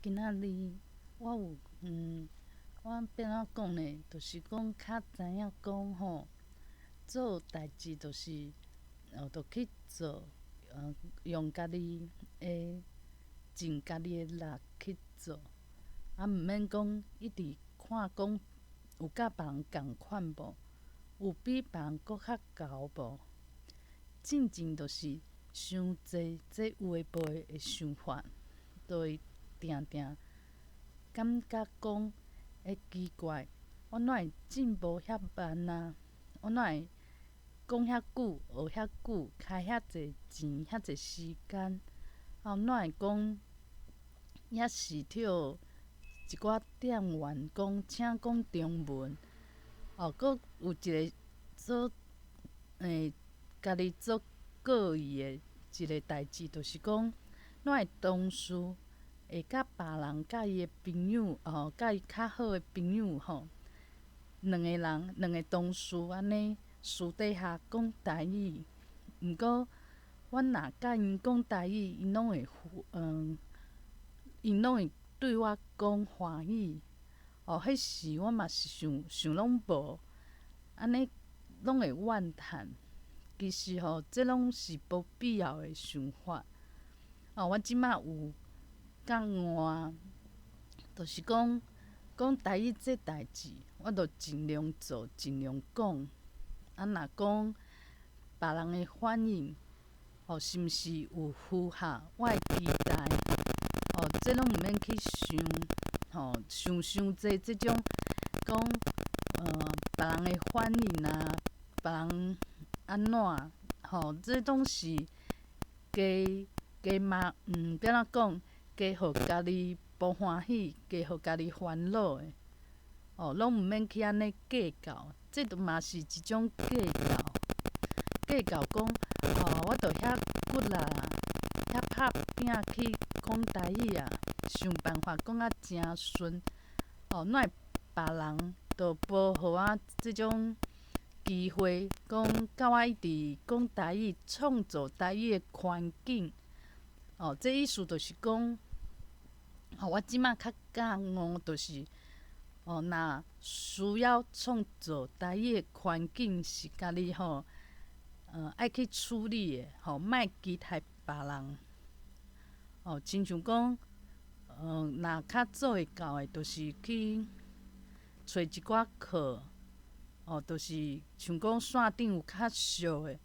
今仔日我有我欲按怎講呢？就是講較知影講吼，做代誌就是哦，就去做，用家己的盡家己的力去做，啊，毋免講一直看講有佮別人仝款無，有比別人閣較𠢕無？進前就是傷濟這有的無的的想法，就會定定感覺講會奇怪，我哪會進步遐慢啊？我哪會講遐久，學遐久，開遐濟錢，遐濟時間，啊，哪會講猶是予一寡店員講請講中文，哦，閣有一个做家己做過意的一个代誌，就是講，哪會同事會佮別人佮伊的朋友哦，佮伊較好的朋友吼，兩個人兩个同事按呢私底下講台語，毋過阮若佮𪜶講台語，𪜶攏會對我講華語。哦，彼時我嘛是想想攏無，按呢攏會怨嘆。其實吼，這攏是無必要的想法。哦，我這馬有覺悟，就是講講台語這代誌，我就盡量做，盡量講。啊，若講別人的反應，哦，是毋是有符合我的期待？哦，這攏毋免去想，吼，想傷濟這種講，別人的反應啊，別人按怎，吼，這攏是加加嘛，欲按怎講，加予家己無歡喜，加予家己煩惱的，哦，攏毋免去按呢計較，這都嘛是一種計較，計較講，哦，我著遐骨力，遐拍拚去講台語啊，想辦法講甲誠順，哦，哪會別人都無予我這種機會，講佮我一直講台語，創造台語的環境，哦，這意思就是講，哦，我這馬較覺悟，就是，哦，若需要創造台語的環境是家己吼，愛去處理的，吼，莫期待別人。哦，親像講，若較做會到的，就是去揣一寡課，哦，就是像講線頂有較熟的，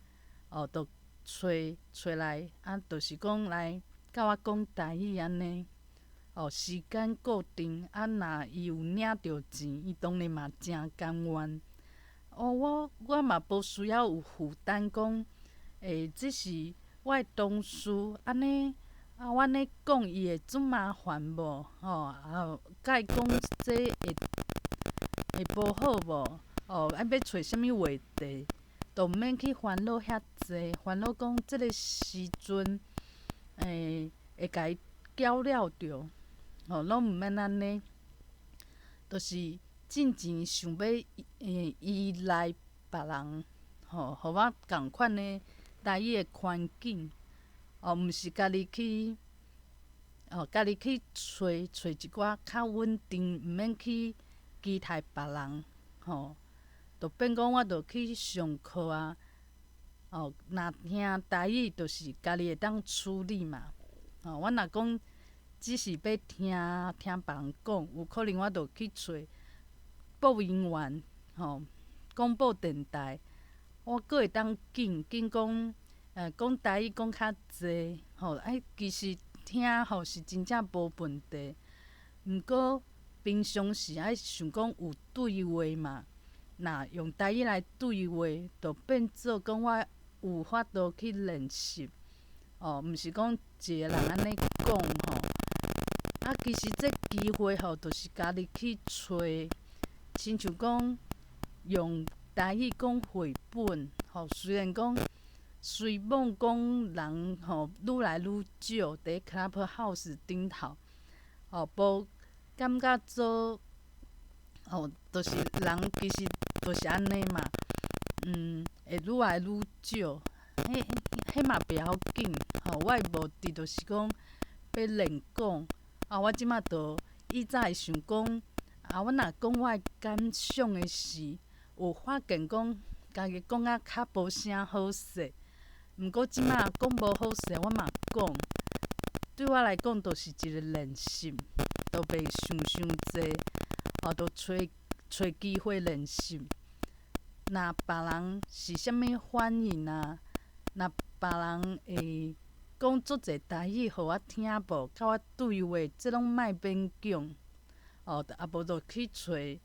哦，就揣揣來，啊，就是講來佮我講台語按呢。哦，時間固定，啊，若伊有領著錢，伊當然嘛誠甘願。哦，我嘛無需要有負擔，講，這是我的同事，按呢，啊，我按呢講伊會足麻煩無？吼，啊，佮伊講這會會無好無？哦，愛欲揣啥物話題，都毋免去煩惱遐濟，煩惱講這个時陣，會共伊攪擾著，吼，攏毋免按呢，就是進前想欲依賴別人，吼，予我仝款的台語的環境，哦，毋是家己去，哦，家己去揣揣一寡較穩定，毋免去期待別人，吼，就變講我就去上課啊，哦，若聽台語就是家己會當處理嘛，吼，我若講只是欲聽聽別人講，有可能我就去揣播音員，吼，廣播電台，我閣會當緊緊講，講台語講較濟，吼，啊，其實聽吼是真正無問題，毋過平常時愛想講有對話嘛，若用台語來對話，就變做講我有法度去練習，哦，毋是講一个人按呢講吼，啊，其實這機會吼，就是家己去揣，親像講用台語講繪本，吼，雖然講雖罔講人吼愈來愈少，佇 Clubhouse 頂頭，吼，無感覺做，吼，就是人其實就是按呢嘛，會愈來愈少，彼彼嘛袂要緊，吼，我的目的就是講欲練講，啊，我這馬就以早會想講，啊，我若講我的感想的時，有發現講家己講甲較無啥好勢。毋過這馬講無好勢，我嘛講，對我來講，就是一個練習，都袂想傷濟，哦，就揣揣機會練習。若別人是啥物反應啊？若別人會講足濟台語予我聽無，佮我對話，這攏莫勉強。哦，啊無就去揣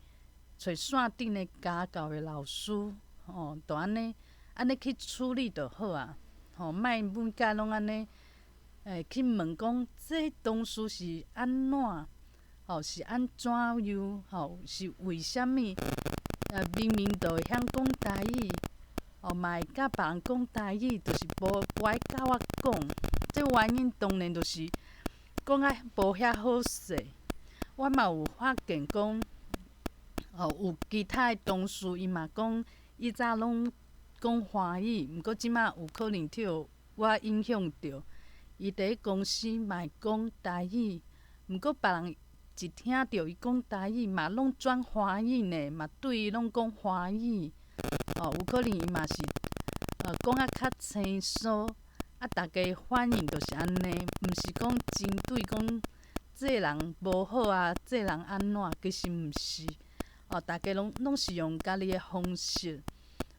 揣線頂的家教的老師，哦，就按呢按呢去處理就好啊。吼，莫每擺攏按呢，欸，去問講這當初是按怎？吼，是按怎樣？吼，是為啥物？明明就會曉講台語，哦，嘛會佮別人講台語，就是無無愛佮我講。這原因當然就是講甲無遐好勢。我嘛有發現講，哦，有其他的同事伊嘛講，以早攏講華語，毋過這馬有可能予我影響著，伊佇咧公司嘛會講台語，毋過別人一聽著伊講台語，嘛攏轉華語呢，嘛對伊攏講華語。哦，有可能伊嘛是，講甲較清楚，啊，逐家反應就是按呢，毋是講針對講這个人無好啊，這个人按怎，其實毋是。哦，逐家攏攏是用家己的方式，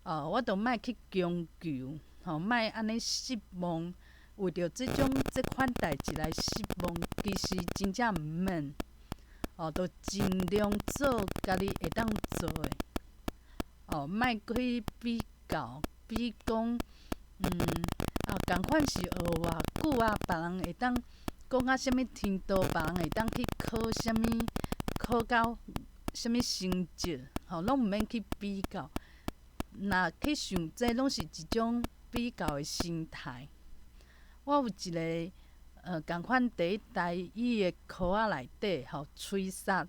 哦，我就莫去強求，吼，莫按呢失望，為著這種這款代誌來失望，其實真正毋免。哦，就盡量做家己會當做的，哦，莫去比較，比講，啊，仝款是學偌久啊，別人會當講到啥物程度，別人會當去考啥物，考到啥物成績，吼，攏毋免去比較。若去想這攏是一種比較的心態。我有一個。仝款佇咧台語的課仔內底，吼，吹殺，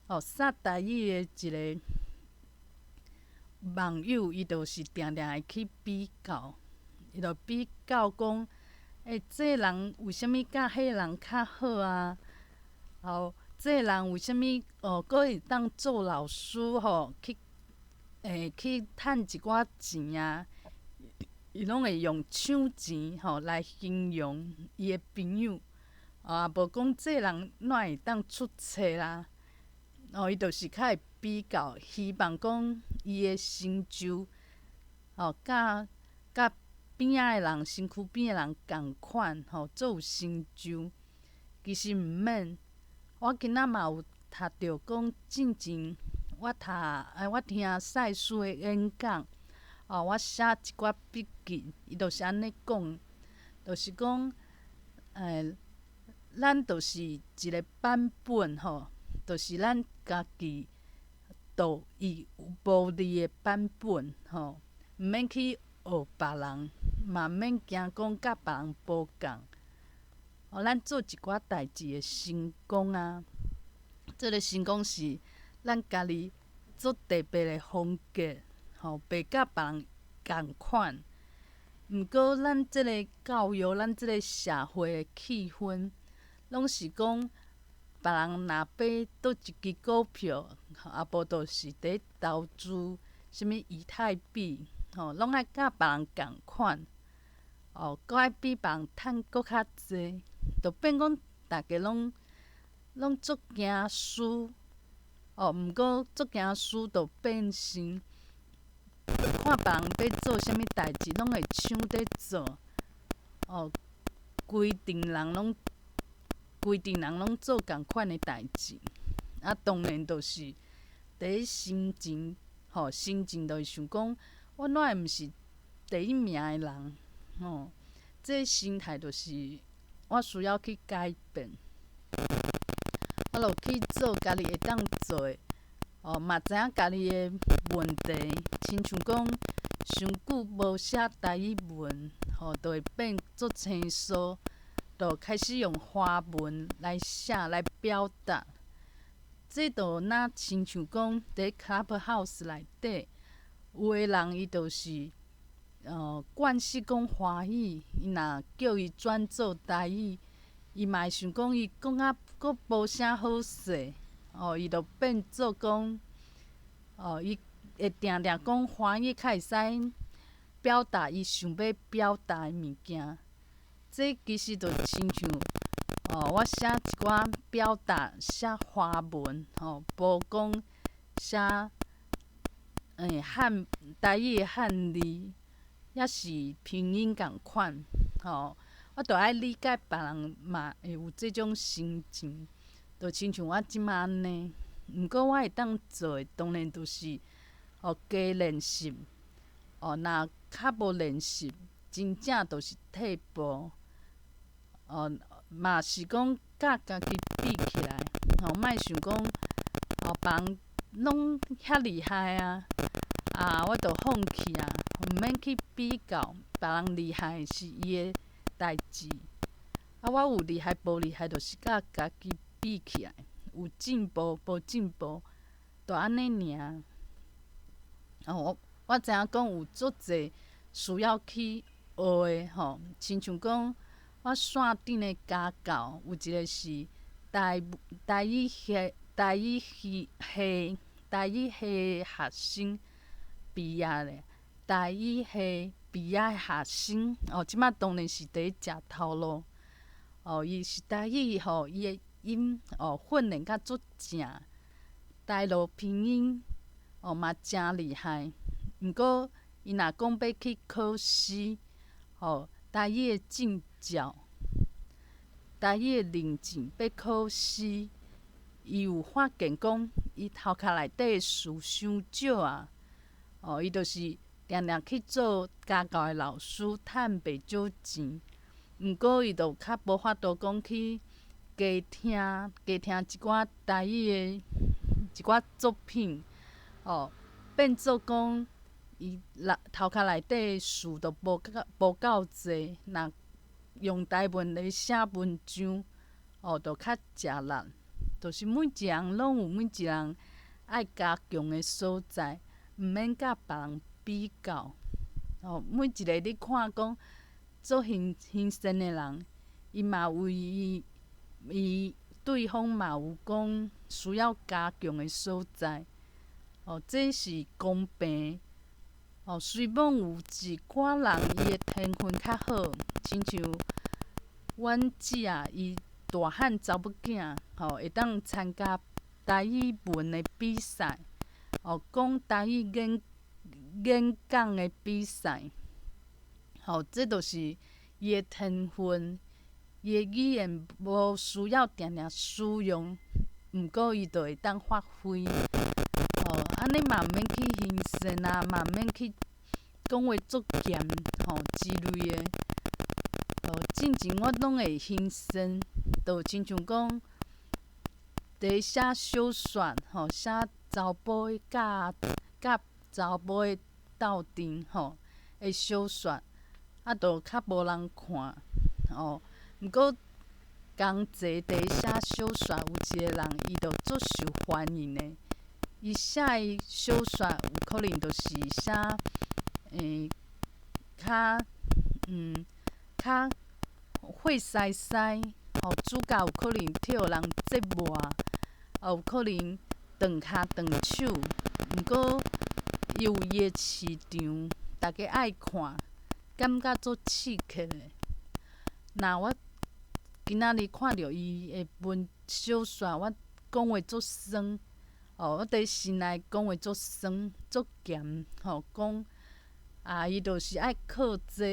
吼，殺台語的一個網友，伊就是定定會去比較，伊就比較講，欸，這个人為啥物佮彼个人較好啊？吼，這个人為啥物哦，閣會當做老師吼，去，欸，去趁一寡錢啊？伊攏會用搶錢吼來形容伊的朋友，啊，無講這人哪會當出冊啦？哦，伊就是較會比較，希望講伊的成就，哦，佮佮邊仔的人、身軀邊的人仝款，吼，做有成就。其實毋免，我今仔嘛有讀著講進前我讀，哎，我聽賽斯的演講。哦，我寫一寡筆記，伊就是按呢講，就是講，欸，咱就是一個版本吼，就是咱家己獨一無二的版本吼，毋免去學別人，嘛毋免驚講佮別人無仝。哦，咱做一寡代誌會成功啊，這個成功是咱家己足特別的風格。吼，袂佮別人仝款。毋過，咱這个教育，咱這個社會的氣氛，攏是講，別人若買佗一支股票，啊無就是佇投資啥物以太幣，吼，攏愛佮別人仝款，哦，閣愛比別人趁閣較濟，就變講逐家攏攏足驚輸，哦，毋過足驚輸，就變成。看別人欲做啥物代誌，攏會搶佇做，哦，規陣人攏規陣人攏做仝款的代誌，啊，當然就是佇咧心情，吼，心情就會想講，我哪會毋是第一名的人，吼，這心態就是我需要去改變，我就去做家己會當做的。哦，嘛知影家己的問題，親像講傷久無寫台語文，吼，就會變足生疏，就開始用華文來寫來表達。這就若親像講佇 Clubhouse 內底，有的人伊就是，慣勢講華語，伊若叫伊轉做台語，伊嘛會想講伊講甲閣無啥好勢，哦，伊就變做講，哦，伊會定定講華語較會使表達伊想欲表達的物件。這其實就親像，哦，我寫一寡表達寫華文，吼，無講寫漢台語的漢字，抑是拼音仝款，吼，我著愛理解別人嘛會有這種心情，就親像我這馬按呢。毋過我會當做的，當然就是，哦，加練習，哦，若較無練習，真正就是退步，哦，嘛是講佮家己比起來，吼，莫想講，哦，別人攏遐厲害啊，啊，我就放棄啊，毋免去比較，別人厲害是伊的代誌，啊，我有厲害無厲害，就是佮家己比起來，有進步無進步，就按呢爾。哦，我知影講有足濟需要去學的吼，親像講我線頂的家教有一個是台語系學生畢業的，台語系畢業的學生，哦，這馬當然是佇咧食頭路。哦，伊是台語吼，伊的音哦訓練甲足正，台羅拼音哦嘛誠厲害。毋過伊若講欲去考試，吼，台語的證照，台語的認證欲考試，伊有發現講，伊頭殼內底的詞傷少啊！哦，伊就是定定去做家教的老師，趁袂少錢。毋過伊就較無法度講去加聽加聽一寡台語的一寡作品，哦，變做講伊頭殼內底的詞都無夠濟，若用台文來寫文章，哦，就較食力。就是每一個人攏有每一個人愛加強的所在，毋免佮別人比較。哦，每一個你看講足興盛的人，伊嘛有伊對方嘛有講需要加強的所在。哦，這是公平。哦，雖罔有一寡人伊的天分較好，親像阮姊仔，伊大漢查某囝，吼，會當參加台語文的比賽，哦，講台語演講的比賽，吼，這就是伊的天分，伊的語言無需要定定使用，毋過伊就會當發揮。哦，按呢嘛毋免去興盛啊，嘛毋免去講話足嚴吼之類的。哦，進前我攏會興盛，就親像講，佇寫小說吼，寫查埔的佮查某的鬥陣吼的小說，啊，就較無人看，哦。毋過仝齊佇寫小說有一個人，伊就足受歡迎的。伊寫的小說有可能就是寫，較血師師，吼，主角有可能予人折磨，有可能斷跤斷手，毋過伊有伊的市場，逐家愛看，感覺足刺激的。若我今仔日看著伊的文小說，我講話足酸，哦，我佇心內講話足酸足鹹，吼，講啊，伊就是愛靠這，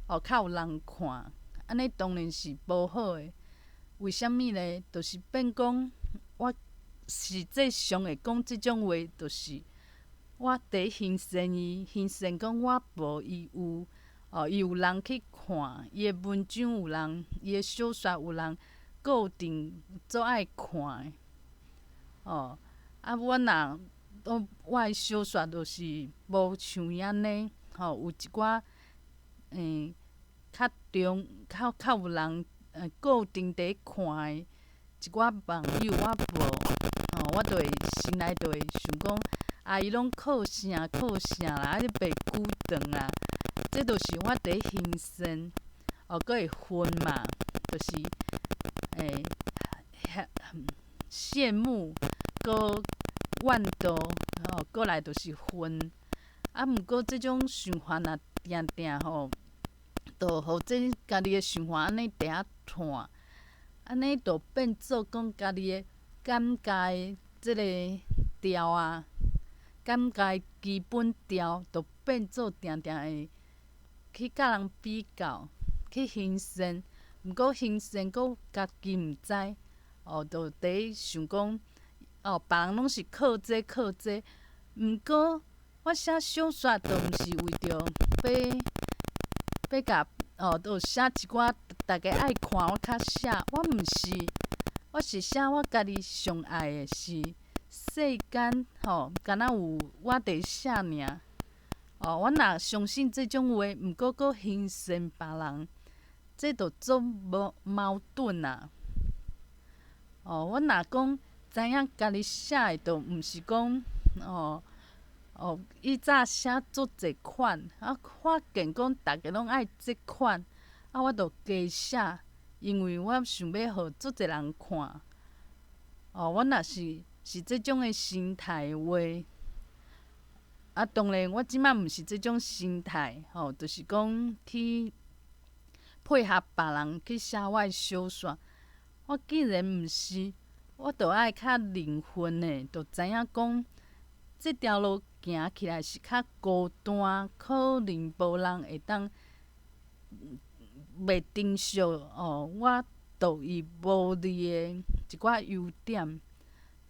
哦，較有人看，按呢當然是無好的。為啥物咧？就是變講我實際上會講這種話，就是我佇興盛伊，興盛講我無伊有，哦，伊有人去看，伊的文章有人，伊的小說有人固定足愛看的，哦，啊，我若我的小說就是無像伊按呢，吼，有一寡較中較較有人固定佇看的一寡網友，我無，吼，我就會心內就會想講，啊，伊攏靠啥靠啥啦，啊，你袂久長啊，這就是我佇興盛，哦，閣會分嘛，就是羨慕，閣怨妒，吼，閣來就是恨。啊，毋過這種想法若定定吼，就予這家己的想法按呢佇遐傳，按呢就變做講家己的感覺的這个調啊，感覺的基本調，就變做定定會去佮人比較，去形成，毋過形成閣家己毋知，哦，就佇想講，哦，別人攏是靠這靠這，毋過我寫小說，就毋是為著欲欲共哦，就寫一寡逐家愛看，我較寫，我毋是，我是寫我家己上愛的是世間吼，敢若有我佇寫爾。哦，我若相信這種話，毋過閣欣羨別人，這就足無矛盾啊！哦，我若講知影家己寫的，就毋是講哦哦，以早寫足濟款，啊，發現講逐家攏愛這款，啊，我就加寫，因為我想欲予足濟人看。哦，我若是是這種的心態的話，啊，當然我這擺毋是這種心態，吼，就是講去配合別人去寫我的小說。我既然毋是，我就愛較靈魂的，就知影講，這條路行起來是較孤單，可能無人會當袂珍惜哦，我獨一無二的一寡優點。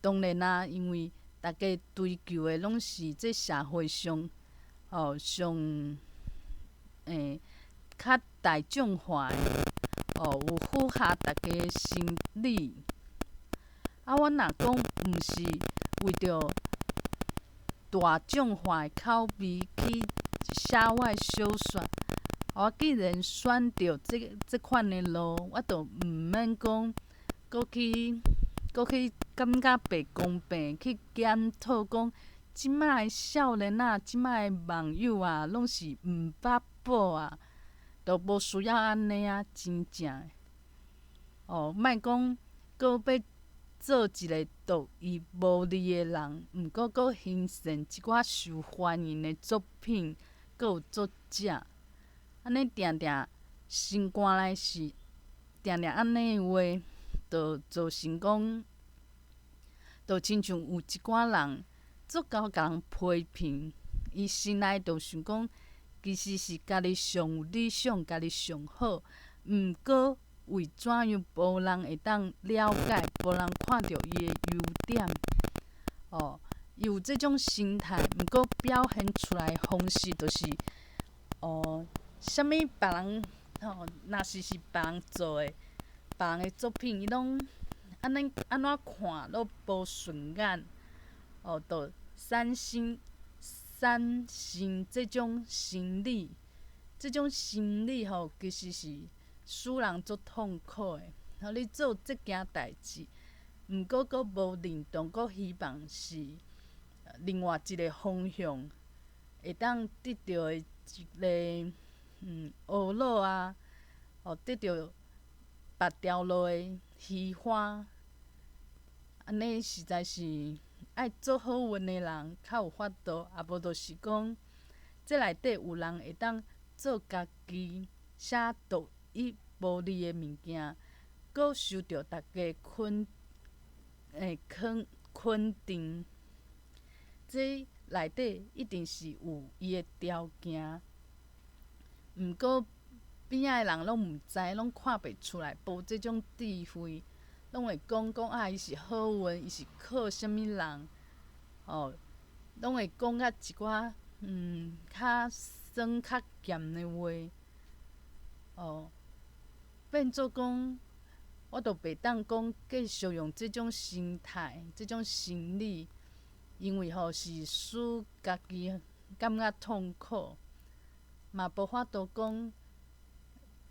當然啦，因為逐家追求的攏是這社會上哦上較大眾化的哦，有符合逐家心理。啊，我若講毋是為著大眾化的口味去寫我的小說，我既然選著這款的路，我就毋免講閣去閣去感覺袂公平，去檢討講這擺的少年仔，這擺的網友啊，攏是毋捌寶啊，都無需要按呢啊，真正的。哦，莫講閣欲做一个獨一無二的人，毋過閣形成一寡受歡迎的作品，閣有作者，按呢定定心肝內是定定按呢的話，就造成講，就親像有一寡人足𠢕共人批評，伊心內就想講，其實是家己上有理想，家己上好，毋過為怎樣無人會當了解，無人看著伊的優點？哦，伊有這種心態，毋過表現出來的方式就是，哦，啥物別人吼，若是是別人做的，別人的作品，伊攏按呢按怎看攏無順眼，哦，就產生產生這種心理，這種心理吼，其實是使人足痛苦的。吼，你做這件代誌，毋過閣無認同，閣希望是另外一个方向，會當得著的一个懊惱啊，哦，得著別條路的虛華，按呢實在是愛做好運的人較有法度，啊無就是講，這內底有人會當做家己寫獨一無二的物件，閣受著逐家肯肯肯定，這內底一定是有伊的條件。毋過邊仔的人攏毋知，攏看袂出來，無這種智慧，攏會講講啊，伊是好運，伊是靠啥物人，哦，攏會講甲一寡較酸較鹹的話，哦，變做講，我就袂當講繼續用這種心態、這種心理，因為吼是使家己感覺痛苦，嘛無法度講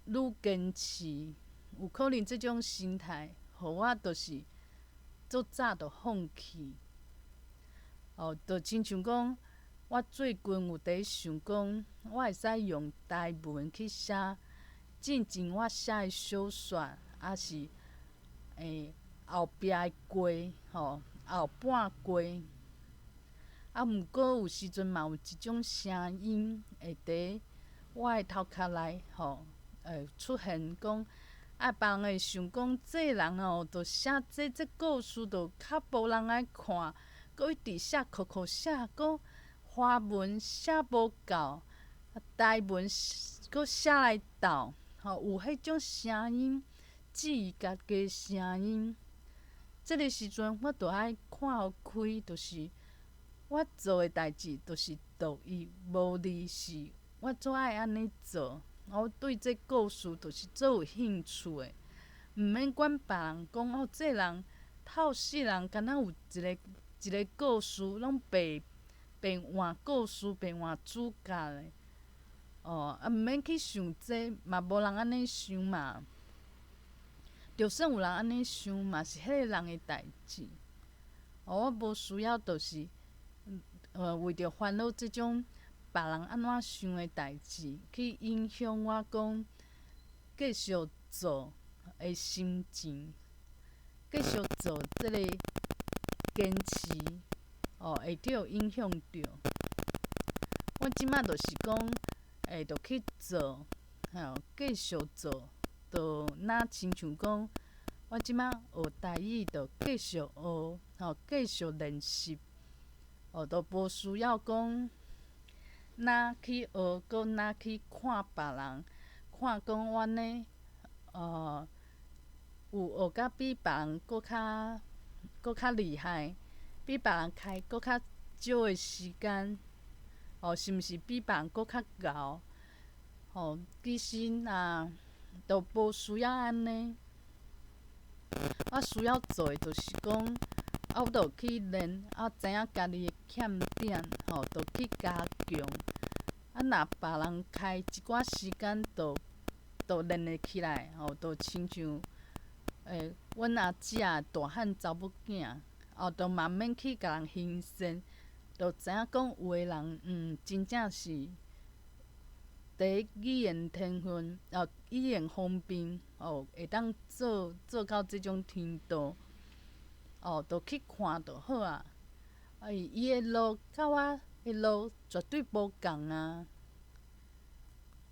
愈堅持，有可能這種心態，予我就是足早就放棄。哦，就親像講，我最近有佇想講，我會使用台文去寫，進前我寫的小說，抑是後壁的過吼，後半過。啊，毋過有時陣嘛有一種聲音會佇我的頭殼內吼，會出現講，啊，別人會想講，這人哦，就寫這這故事就較無人愛看，閣一直寫酷酷寫，閣華文寫無夠，台文閣寫來鬥，吼，有彼種聲音，質疑家己的聲音。這个時陣我就愛看予開，就是我做的代誌，就是獨一無二，是我足愛按呢做。我對這故事就是足有興趣的，毋免管別人講哦，這人透世人敢若有一个一个故事，攏白白換故事，白換主角的。哦，啊，毋免去想這，嘛無人按呢想嘛。就算有人按呢想，嘛是彼个人的代誌。哦，我無需要，就是為著煩惱這種別人按怎想的代誌，去影響我講繼續做的心情，繼續做這个堅持，哦，會著影響著。我這擺就是講，會著去做，吼，繼續做，就若親像講，我這擺學台語，就繼續學，吼，繼續練習，哦，都無需要講，若去學，閣若去看別人，看講我呢，有學甲比別人閣較閣較厲害，比別人開閣較少的時間，哦，是毋是比別人閣較𠢕？吼，其實若都無需要按呢。我需要做的就是講，啊，我著去練，啊，知影家己的欠點，吼，就去加強。啊，若別人開一寡時間，就就練會起來，吼，就親像阮阿姐大漢查某囝，哦，就嘛免去共人興跣，就知影講有的人，真正是佇語言天分，哦，語言方面，哦，會當做做到這種程度，哦，就去看就好啊。啊，伊的路佮我的路絕對無仝啊。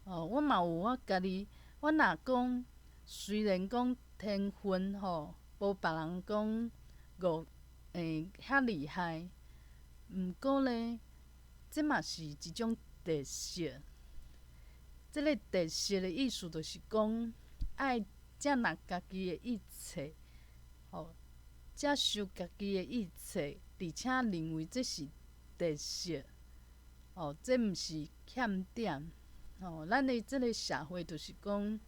哦，我嘛有我家己，我若講雖然講天分吼，無別人講五遐厲害，毋過咧，這嘛是一種特色。這个特色的意思就是講，愛接納家己的一切，吼，接受家己的一切，而且認為這是特色，哦，這毋是欠點，吼。咱的這个社會就是講，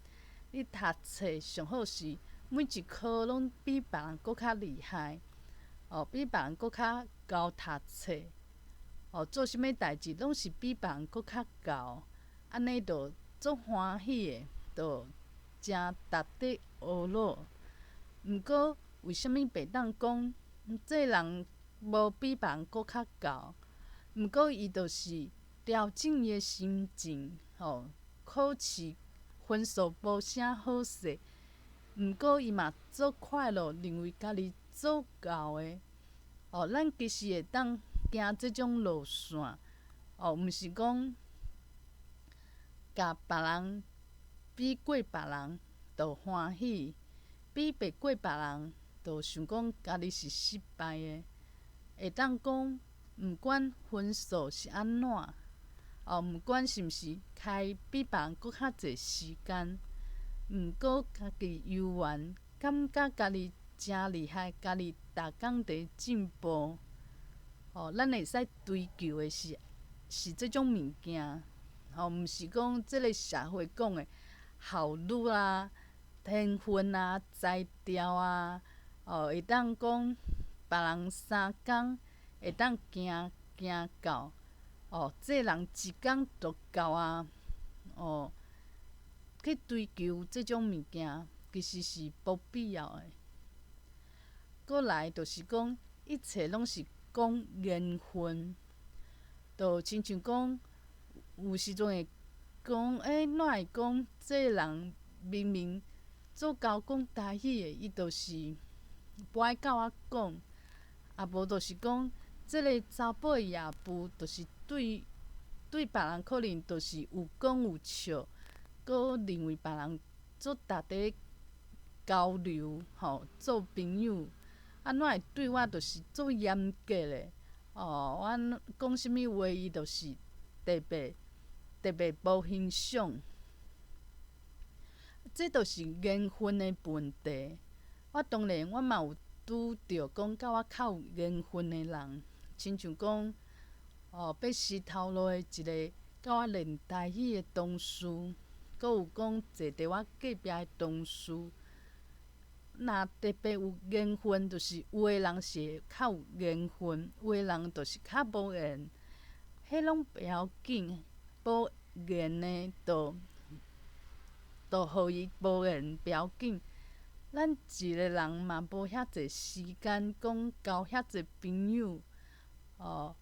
你讀冊上好是每一科攏比別人閣較厲害，哦，比別人閣較𠢕讀冊，哦，做啥物代誌攏是比別人閣較𠢕，按呢就足歡喜的，就誠值得呵咾。毋過，為啥物袂當講，這人無比別人閣較𠢕？毋過伊就是調整伊的心情，吼，考試分數無啥好勢，毋過伊嘛足快樂，認為家己足𠢕的。哦，咱其實會當行這種路線，哦，毋是講共別人比過別人就歡喜，比袂過別人就想講家己是失敗的。會當講，毋管分數是按怎，哦，毋管是毋是開比別人閣較濟時間，毋過家己猶原感覺家己誠厲害，家己逐工佇進步。哦，咱會使追求的是是這種物件，吼，毋是講這个社會講的效率啊、天分啊、才調啊，哦，會當講別人三工會當行行到，哦，這人一工就到啊，哦，去追求這種物件，其實是無必要的。閣來就是講，一切攏是講緣分，就親像講，有時陣會講，欸，哪會講這人明明足𠢕講台語的，伊就是無愛佮我講，啊無就是講，這个查埔的業務，就是對對別人可能就是有講有笑，閣認為別人足值得交流，吼，做朋友，啊怎會對我就是足嚴格的？哦，我講啥物話，伊就是特別特別無欣賞。這就是緣分的問題。我當然我嘛有拄著講佮我較有緣分的人，親像講，哦，欲磴頭路的一个佮我練台語的同事，閣有講坐佇我隔壁的同事。若特別有緣分，就是有的人是較有緣分，有的人就是較無緣。彼攏袂要緊，無緣的就就予伊無緣，袂要緊。咱一个人嘛無遐濟時間講交遐濟朋友，哦，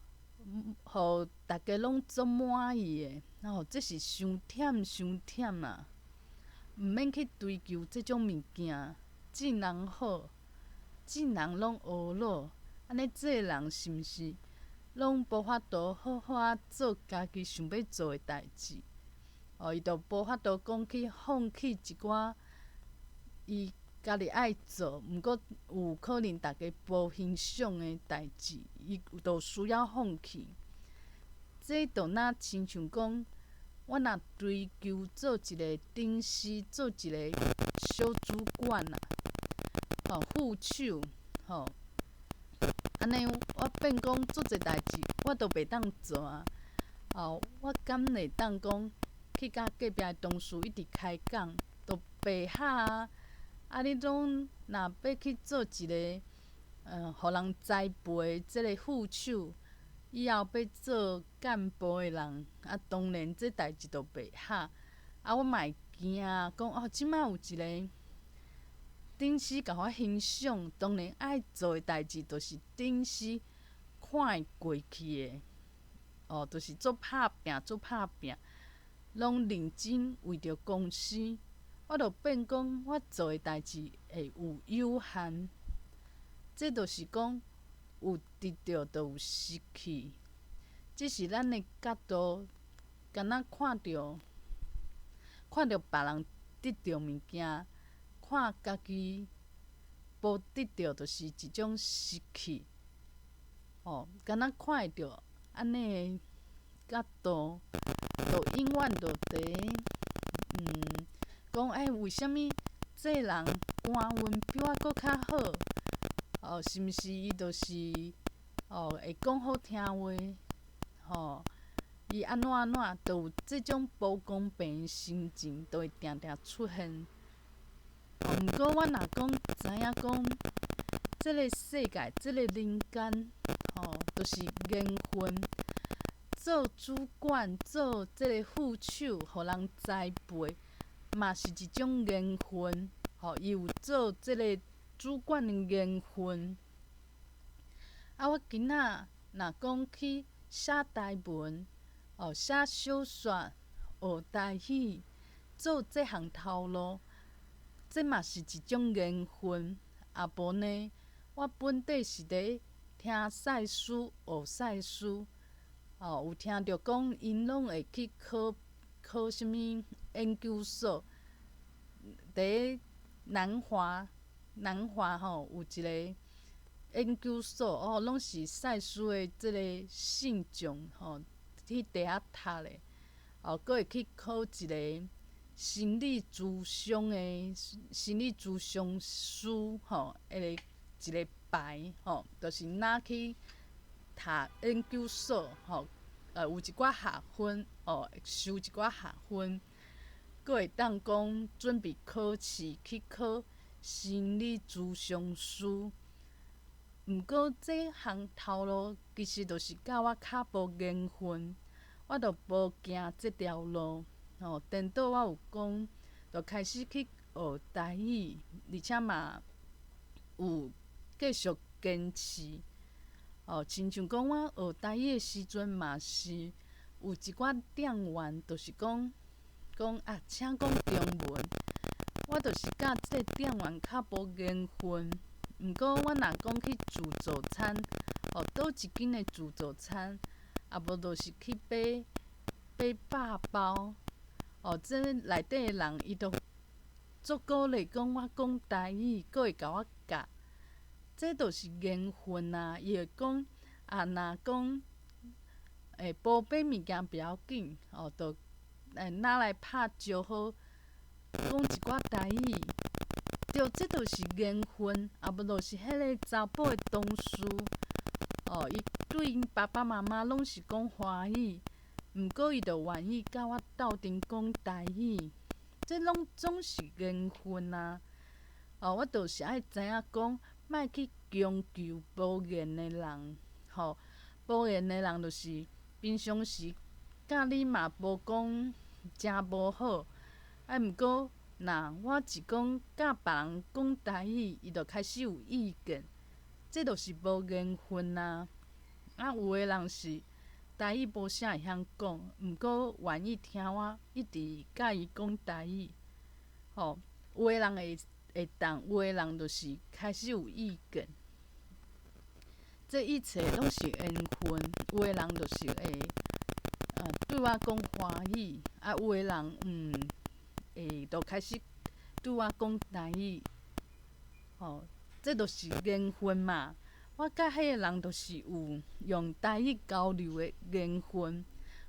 予逐家攏足滿意的，哦，這是傷忝傷忝啊！毋免去追求這種物件，見人好，見人攏呵咾，按呢這个人是毋是攏無法度好好仔做家己想欲做的代誌？哦，伊就無法度講去放棄一寡伊家己愛做，毋過有可能逐家無欣賞的代誌，伊就需要放棄。這就若親像講，我若追求做一个頂司，做一个小主管啊，吼，副手，吼，按呢我變講足濟代誌，我都袂當做啊。哦，我敢會當講去佮隔壁的同事一直開講，都袂合啊。啊！你總若欲去做一个，予人栽培這个副手，以後欲做幹部的人，啊，當然這代誌就袂合。啊，我嘛會驚講哦，這擺有一个頂司共我欣賞，當然愛做的代誌，就是頂司看會過去的，哦，就是足拍拚，足拍拚，攏認真為著公司。我就變講，我做的代誌會有有限，這就是講有得著就有失去，只是咱的角度，敢若看著看著別人得著物件，看家己無得著，就是一種失去。哦，敢若看會著按呢的角度，就永遠就佇講欸，為啥物這个人官運比我閣較好？哦，是毋是伊就是哦會講好聽話？吼，伊按怎按怎，就有這種無公平的心情，就會定定出現。哦，毋過我若講知影講，這个世界，這个人間，吼，就是緣分。做主管，做這个副手，予人栽培。嘛是一種緣分，吼，伊有做這个主管的緣分。啊，我今仔若講去寫台文，哦，寫小說，學台語，做這項頭路，這嘛是一種緣分。啊，無呢，我本底是佇聽賽斯，學賽斯，哦，有聽著講𪜶攏會去考考啥物研究所，佇南華，南華吼有一个研究所，哦，攏是賽斯的這个信眾吼，去佇遐讀的，哦，閣會去考一个心理諮商的心理諮商師吼，彼个一个牌吼，就是若去讀研究所吼。有一寡學分，哦，修一寡學分，閣會當講準備考試去考心理諮商師。毋過這項頭路其實就是佮我較無緣分，我就無行這條路。吼，顛倒我有講，就開始去學台語，而且嘛有繼續堅持。哦，親像講我學台語的時陣嘛是有一寡店員，就是講講啊，請講中文，我就是佮這个店員較無緣分，毋過我若講去自助餐，哦，佗一間的自助餐，啊無就是去買買肉包，哦，這內底的人伊都足鼓勵講我講台語，閣會共我教，這就是緣分啊！伊會講啊，若講會無買物件不要緊，哦，就會拿來拍招呼，講一寡台語，對，這就是緣分，啊無就是彼个查埔的同事，哦，伊對𪜶爸爸媽媽攏是講華語，毋過伊就願意佮我鬥陣講台語，這攏總是緣分啊！哦，我就是愛知影講，莫去強求無緣的人，吼，無緣的人就是平常時佮你嘛無講誠無好，啊，毋過若我一講佮別人講台語，伊就開始有意見，這就是無緣分啊！啊，有的人是台語無啥會曉講，毋過願意聽我一直佮伊講台語，吼，有的人會會當，有的人就是開始有意見。這一切攏是緣分，有的人就是會對我講華語，啊，有的人會就開始對我講台語，吼，這就是緣分嘛。我佮彼个人就是有用台語交流的緣分。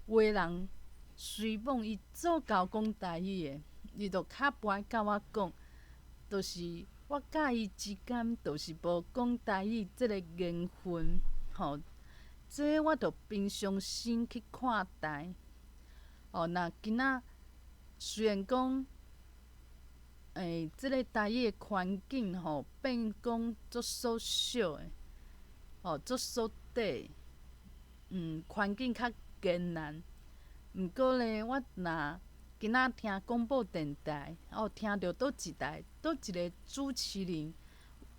有的人雖罔伊足𠢕講台語的，伊就較無愛佮我講，就是我佮伊之間就是無講台語這个緣分，吼。這我就平常心去看待。哦，若今仔雖然講，這个台語的環境吼變講足縮小的，吼，足縮短，環境較艱難。毋過咧，我若今仔聽廣播電台，哦，聽著佗一台，佗一个主持人，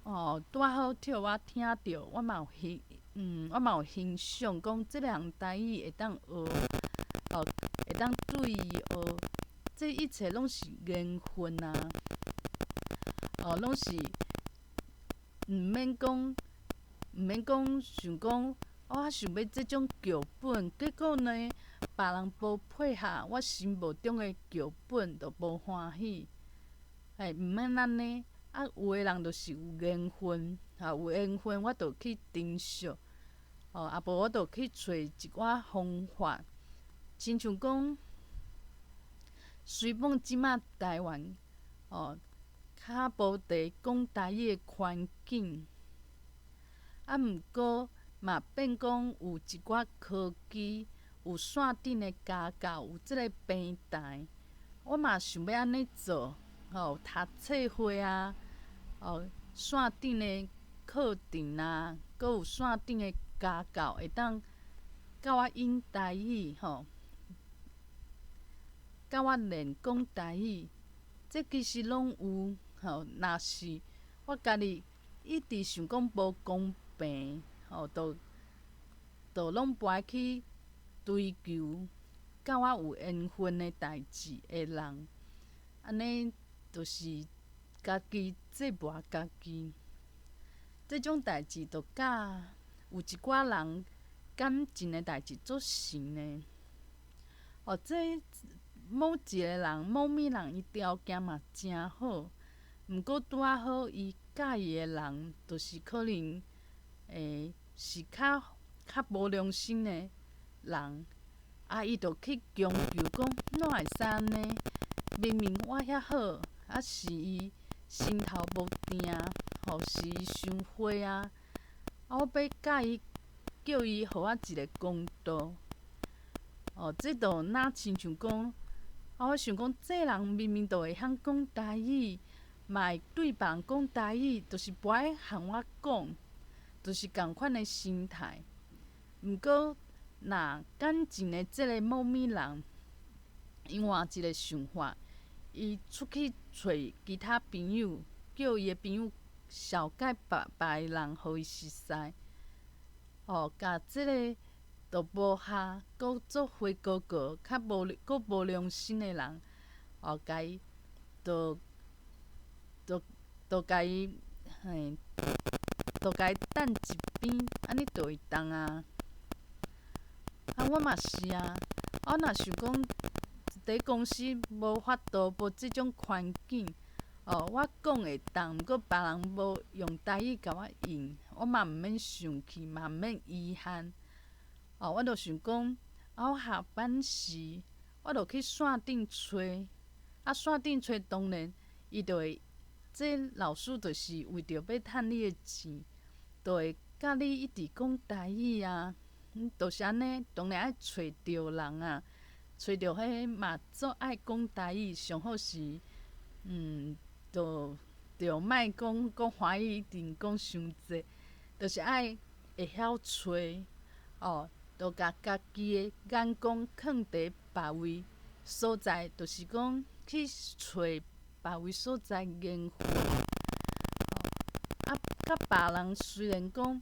哦，拄仔好予我聽著，我嘛有欣賞，講這个人台語會當學，哦，會當對伊學，這一切攏是緣分啊！哦，攏是毋免講，毋免講想講，我想欲這種劇本，結果呢，別人無配合我心目中的劇本，就無歡喜。嘿，毋免按呢，啊，有的人就是有緣分，哈，有緣分我就去珍惜，哦，啊無我就去揣一寡方法，親像講，雖罔這馬台灣，哦，較無佇講台語的環境，啊，毋過嘛變講有一寡科技，有線頂的家教，有這个平台，我嘛想欲按呢做，吼，讀冊會啊，哦，線頂的課程啊，閣有線頂的家教，會當教我用台語，吼，教我練講台語，這其實攏有，吼。若是我家己一直想講無公平，吼，就就攏無愛去追求佮我有緣分的代誌的人，按呢就是家己折磨家己。這種代誌就佮有一寡人感情的代誌足神的。哦，這某一個人、某物人，伊條件嘛誠好，毋過拄仔好伊佮意的人，就是可能是較較無良心的人，啊，伊就去強求講，哪會使按呢？明明我遐好，啊是伊心頭無定，吼，是伊傷火啊！啊，我欲佮伊叫伊予我一个公道。哦，這就若親像講，啊，我想講，這人明明就會曉講台語，嘛會對別人講台語，就是無愛和我講，就是仝款的心態。毋過，若感情的這个某物人，伊換一个想法，伊出去揣其他朋友，叫伊的朋友紹介別別个人予伊熟似，哦，共這个都無合，閣足灰哥哥，較無閣無良心的人，哦，共伊，就就就共伊，嘿，就共伊擲一邊，按呢就會當啊。啊，我嘛是啊，我若想講佇公司無法度，無這種環境，哦，我講會當，毋過別人無用台語共我應，我嘛毋免生氣，嘛毋免遺憾。哦，我就想講，啊，我下班時，我就去線頂揣，啊，線頂揣當然，伊就會，這老師就是為著欲趁你的錢，就會佮你一直講台語啊，就是按呢，當然愛揣著人啊，揣著彼个嘛足愛講台語，上好是，就著莫講講華語一定講傷濟，就是愛會曉揣，哦，就共家己的眼光囥佇別位所在，就是講去揣別位所在緣分。啊，佮別人雖然講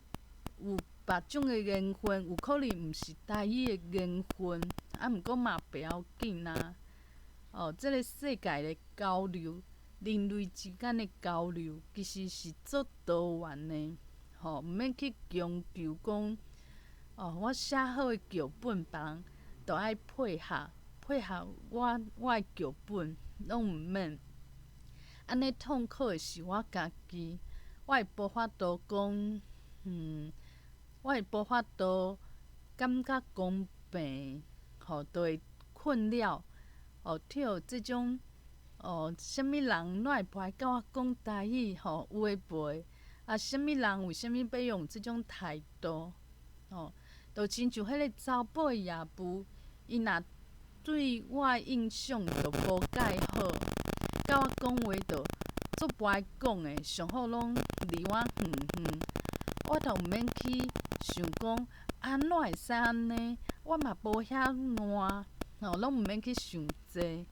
有別種的緣分，有可能毋是台語的緣分，啊，毋過嘛袂要緊啊。哦，這个世界的交流，人類之間的交流，其實是足多元的，吼，毋免去強求講，哦，我寫好的劇本，別人都愛配合，配合我的劇本，攏毋免。按呢痛苦的是我家己，我會無法度講，我會無法度感覺公平，吼，就會困擾，哦，聽這種，哦，啥物人哪會無愛佮我講台語，吼，有的無的，啊，啥物人為啥物欲用這種態度，吼，就親像彼個查埔的業務，伊若對我的印象就無蓋好，佮我講話就足無愛講的，上好攏離我遠遠，我就毋免去想講，啊，哪會使按呢？我嘛無遐爛，吼，攏毋免去想這，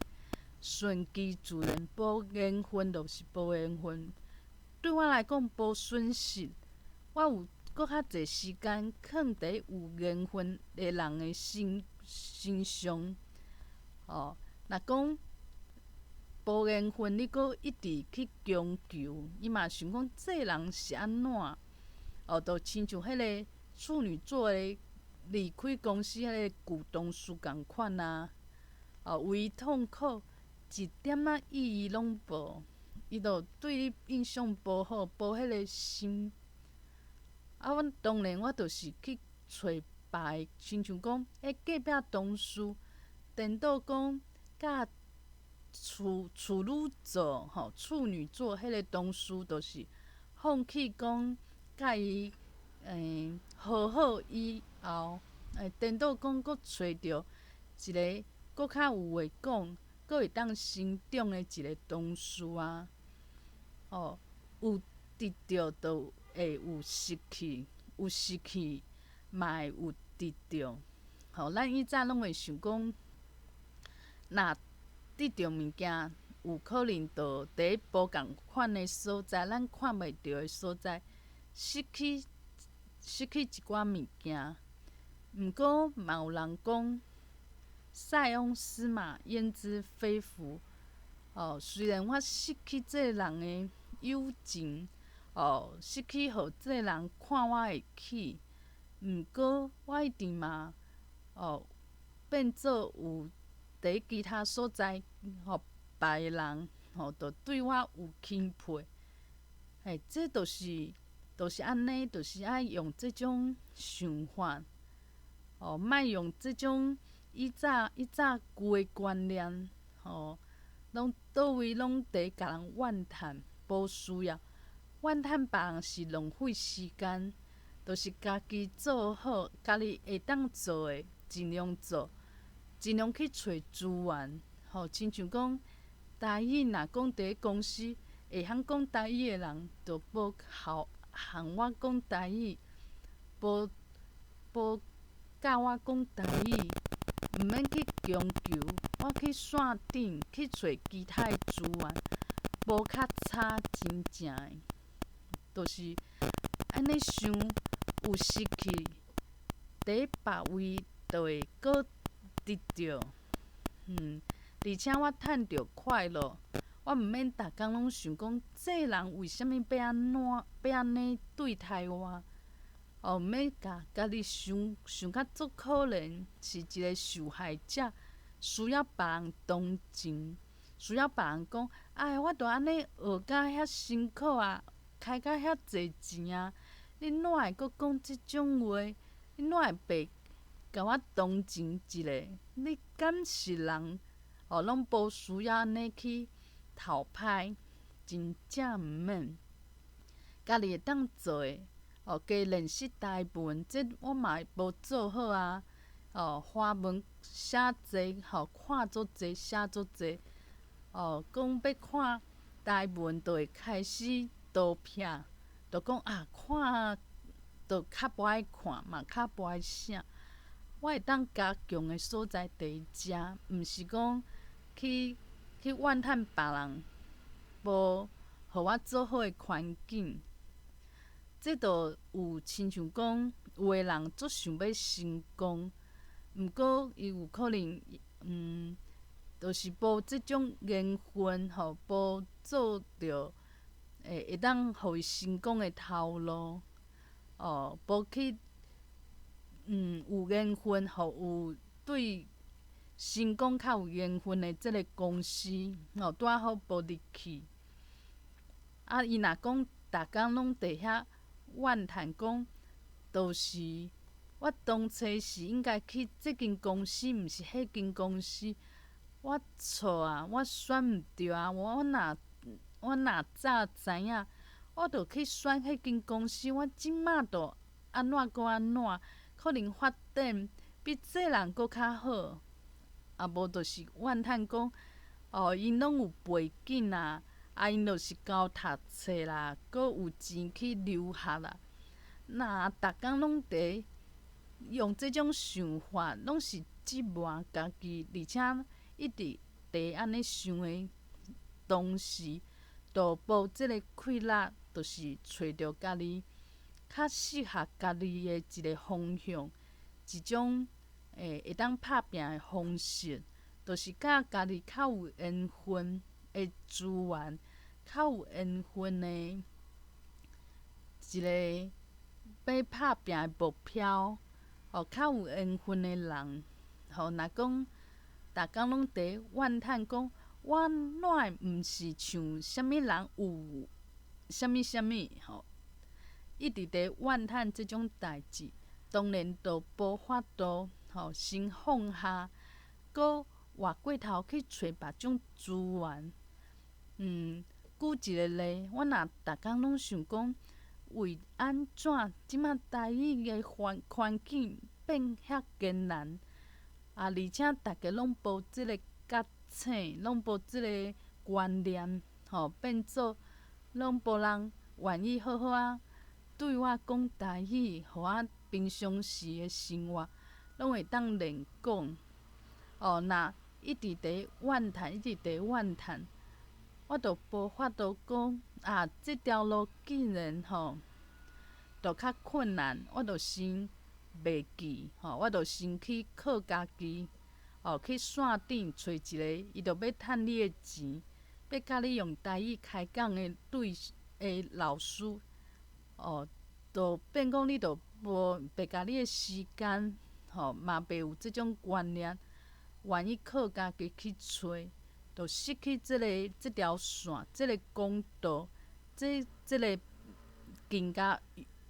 順其自然，無緣分就是無緣分。對我來講無損失，我有閣較濟時間囥佇有緣分的人的身上。哦，若講無緣分，你閣一直去強求，伊嘛想講這人是按怎？哦，就親像彼個處女座的離開公司彼個舊同事仝款啊，哦，為伊痛苦一點仔意義攏無，伊就對你印象無好，無彼個心。啊，阮當然我就是去揣別个，親像講，隔壁同事，顛倒講，佮處女座吼，處女座彼個同事，就是放棄講，佮伊和好以後，顛倒講，閣揣著一個閣較有話講，閣會當成長的一個同事啊。哦，有得著就會有失去，有失去嘛會有得著。吼，咱以前攏會想講，若得著物件，有可能就佇無仝款的所在，咱看袂著的所在，失去一寡物件。毋過嘛有人講，塞翁失馬，焉知非福。哦，雖然我失去這個人的友情，哦，失去予這個人看我會起，毋過我一定嘛，哦，變做有佇其他所在，予別个人，吼，就對我有欽佩。嘿，這就是按呢，就是愛用這種想法，哦，莫用這種以早舊的觀念，吼，攏佗位攏佇共人怨嘆，無需要怨嘆別人是浪費時間，就是家己做好，家己會當做的，盡量做，盡量去揣資源，吼，親像講台語，若講佇公司會曉講台語的人，就無效向我講台語，無教我講台語，毋免去強求，我去線頂去揣其他的資源，無較差，真正的，就是按呢想，有失去，佇別位就會閣得著，而且我趁著快樂，我毋免逐工攏想講，這人為啥物欲按怎，欲按呢對待我？哦，毋免共家己想想甲足可憐，是一个受害者，需要別人同情，需要別人講，哎，我著按呢學甲遐辛苦啊，開甲遐濟錢啊，你哪會閣講這種話？你哪會袂共我同情一下？你敢是人？哦，攏無需要按呢去討歹，真正毋免。家己會當做的，哦，加練習台文，這我嘛無做好啊。哦，華文寫濟，吼，看足濟，寫足濟。哦，講欲看台文，就會開始倒撇，就講啊，看就較無愛看，嘛較無愛寫。我會當加強的所在佇遮，毋是講去怨嘆別人無予我做好的環境。這就有親像講，有的人足想欲成功，毋過伊有可能，就是無這種緣分，吼，無做著會當予伊成功的頭路，哦，無去，有緣分，予有對成功較有緣分的這个公司，吼，拄仔好無入去。啊，伊若講逐工攏佇遐怨嘆講，就是我當初是應該去這間公司，毋是彼間公司。我錯啊，我選毋著啊！我若早知影，我就去選彼間公司。我這馬就按怎閣按怎，可能發展比這人閣較好。啊，無就是怨嘆講，哦，𪜶攏有背景啊，啊，𪜶就是𠢕讀冊啦，閣有錢去留學啦。若逐工攏佇用這種想法，攏是折磨家己，而且一直佇按呢想的同時，就無這个氣力，就是揣著家己較適合家己的一个方向，一種會當拍拚的方式，就是佮家己較有緣分的資源，較有緣分的一个欲拍拚的目標，吼，較有緣分的人，吼，若講逐工攏佇怨嘆講，我哪會毋是像啥物人有啥物啥物吼，一直佇怨嘆這種代誌，當然就無法度吼先放下，閣活過頭去揣別種資源。舉一个例，我若逐工攏想講，為按怎這馬台語的環境變遐艱難，啊，而且逐家攏無這个覺醒，攏無這个觀念，吼，變做攏無人願意好好仔對我講台語，予我平常時的生活攏會當練講。哦，若一直佇怨嘆，一直佇怨嘆，我就無法度講啊，這條路竟然吼，就較困難，我就先袂記，吼，我就先去靠家己，哦，去線頂揣一个，伊就欲趁你的錢，欲佮你用台語開講的對的老師，哦，就變講你就無白共你的時間，吼，嘛袂有這種觀念，願意靠家己去揣，就失去這个這條線，這个管道，這个更加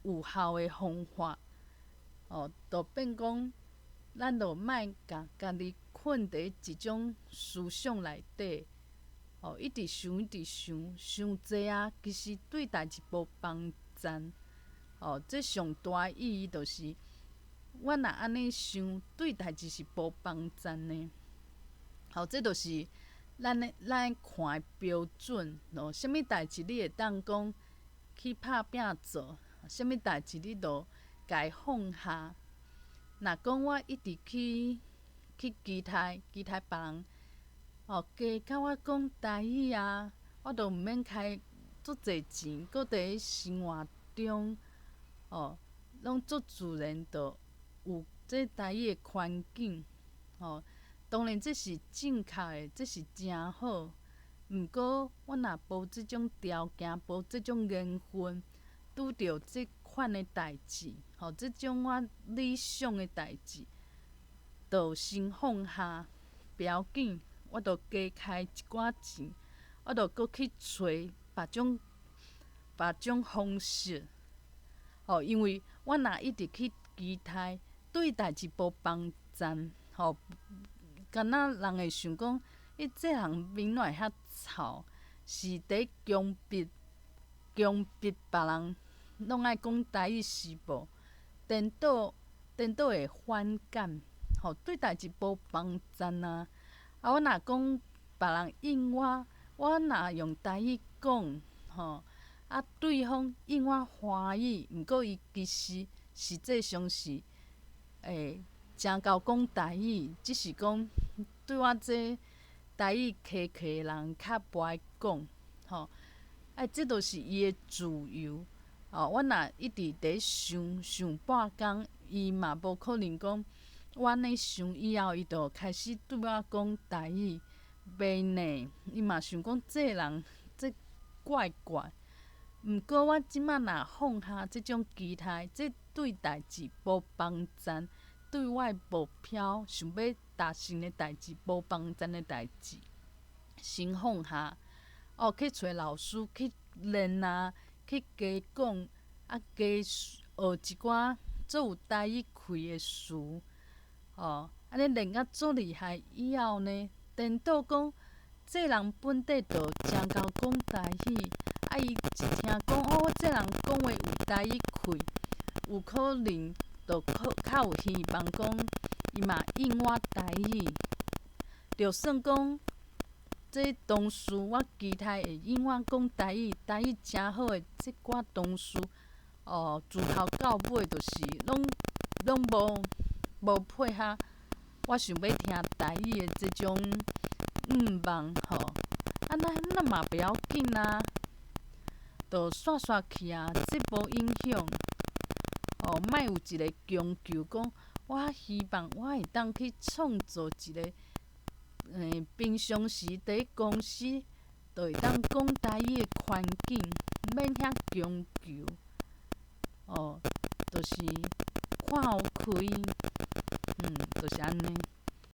有效的方法，哦，就變講，咱就莫共家己困佇一種思想內底，哦，一直想，一直想，想濟啊，其實對代誌無幫助。哦，這上大意義就是，我若按呢想，對代誌是無幫助的。好，這就是咱的看的標準。哦，啥物代誌你會當講去拍拚做，啥物代誌你就共伊放下。若講我一直去期待期待別人，哦，加佮我講台語啊，我就毋免開足濟錢，閣佇生活中，哦，攏足自然就有這台語的環境，哦，當然這是正確的，這是誠好。毋過，我若無這種條件，無這種緣分，拄著這款的代誌，吼，這種我理想的代誌，就先放下，袂要緊，我就加開一寡錢，我就閣去揣別種別種方式，吼，因為我若一直去期待，對代誌無幫贊，吼，敢若人會想講，咦，這人面哪會遐臭？是佇強迫強迫別人攏愛講台語是無？顛倒顛倒會反感，吼，對代誌無幫贊啊！啊，我若講別人應我，我若用台語講，吼，啊，對方應我歡喜，毋過伊其實實際上是會誠𠢕講台語，只是講對我這台語客客的人較無愛講，吼，啊，這就是伊的自由。哦，我若一直佇想想半工，伊嘛無可能講，我按呢想以後，伊就開始對我講台語，袂呢，伊嘛想講這人這怪怪。毋過我這馬若放下這種期待，這對代誌無幫贊，對我的目標想欲達成的代誌無幫贊的代誌，先放下。哦，去揣老師去練啊，去加講，啊加學一寡足有台語氣的詞，哦，按呢練甲足厲害以後呢，顛倒講，這人本底就誠𠢕講台語，啊伊一聽講哦，這人講話有台語氣，有可能就較有希望講，伊嘛應我台語，就算講。這同事我期待會應我講台語，台語誠好的這寡同事，哦，自頭到尾就是攏攏無無配合我想欲聽台語的這種願望吼，啊那那嘛袂要緊啊，就煞煞去啊，這無影響。哦，莫有一个強求講，我希望我會當去創造一个。平常時佇公司就會當講台語的環境，免遐強求。哦，就是看予開，就是按呢。